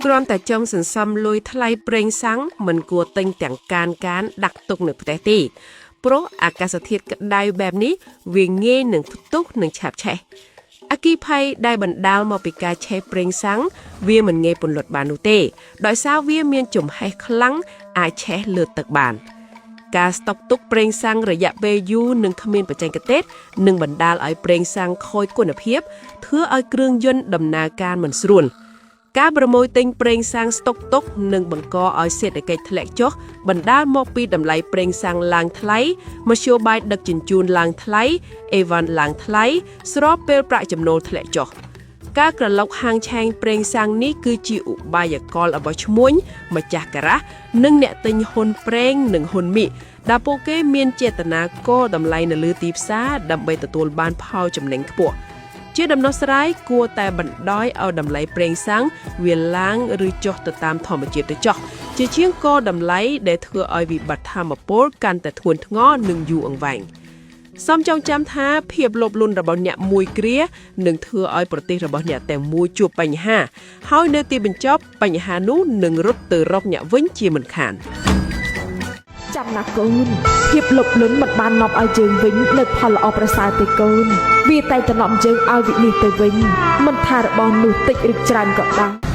គ្រាន់តែចង់សន្សំលុយថ្លៃប្រេងសាំងមិនគួរទិញទាំងកានកានដាក់ទុកនៅផ្ទះទេព្រោះអាកាសធាតុក្តៅបែបនេះវាងាយនឹងផ្ទុះនិងឆាបឆេះអគិភ័យដែលបណ្ដាលមកពីការឆេះប្រេងសាំងវាមិនងាយពន្លត់បាននោះទេដោយសារវាមានចំហេះខ្លាំងអាចឆេះលើទឹកបាន ការស្តុកទុកប្រេងសាំងរយៈពេលយូរនិងគ្មានបច្ចេកទេសនឹងបណ្ដាលឲ្យប្រេងសាំងខូចគុណភាពធ្វើឲ្យគ្រឿងយន្តដំណើរការមិនស្រួលការប្រមូលទិញប្រេងសាំងស្តុកទុកនឹងបង្កឲ្យសេដ្ឋកិច្ចធ្លាក់ចុះបណ្ដាលមកពីតម្លៃប្រេងសាំងឡើងថ្លៃមធ្យោបាយដឹកជញ្ជូនឡើងថ្លៃអេវ៉ាន់ឡើងថ្លៃស្របពេលប្រាក់ចំណូលធ្លាក់ចុះ ការក្រឡុកហាងឆែងប្រេងសាំងនេះគឺជាឧបាយកលរបស់ឈ្មួញម្ចាស់ការ៉ាស់និងអ្នកទិញហ៊ុនប្រេងនិងហ៊ុនមីដែលពួកគេមានចេតនាកតម្លៃនៅលើទីផ្សារដើម្បីទទួលបានផលចំណេញខ្ពស់ជាដំណោះស្រាយគួរតែបណ្ដោយឲ្យតម្លៃប្រេងសាំងវាឡើងឬចុះទៅតាមធម្មជាតិទៅចុះជាជាងកតម្លៃដែលធ្វើឲ្យវិបត្តិធម្មពលកាន់តែធ្ងន់ធ្ងរនិងយូរអង្វែង សូមចងចាំថាភាពលោភលន់របស់អ្នកមួយគ្រានឹងធ្វើឲ្យប្រទេសរបស់អ្នកទាំងមូលជួបបញ្ហា ហើយនៅទីបញ្ចប់បញ្ហានោះនឹងរត់ទៅរកអ្នកវិញជាមិនខាន ចាំណាកូនភាពលោភលន់មិនបាននាំឲ្យយើងវិញនៅផលល្អប្រសើរទេកូនវាតែតែនាំយើងឲ្យវិនិច្ឆ័យទៅវិញមិនថារបស់នោះតិចឬច្រើនក៏ដោយ។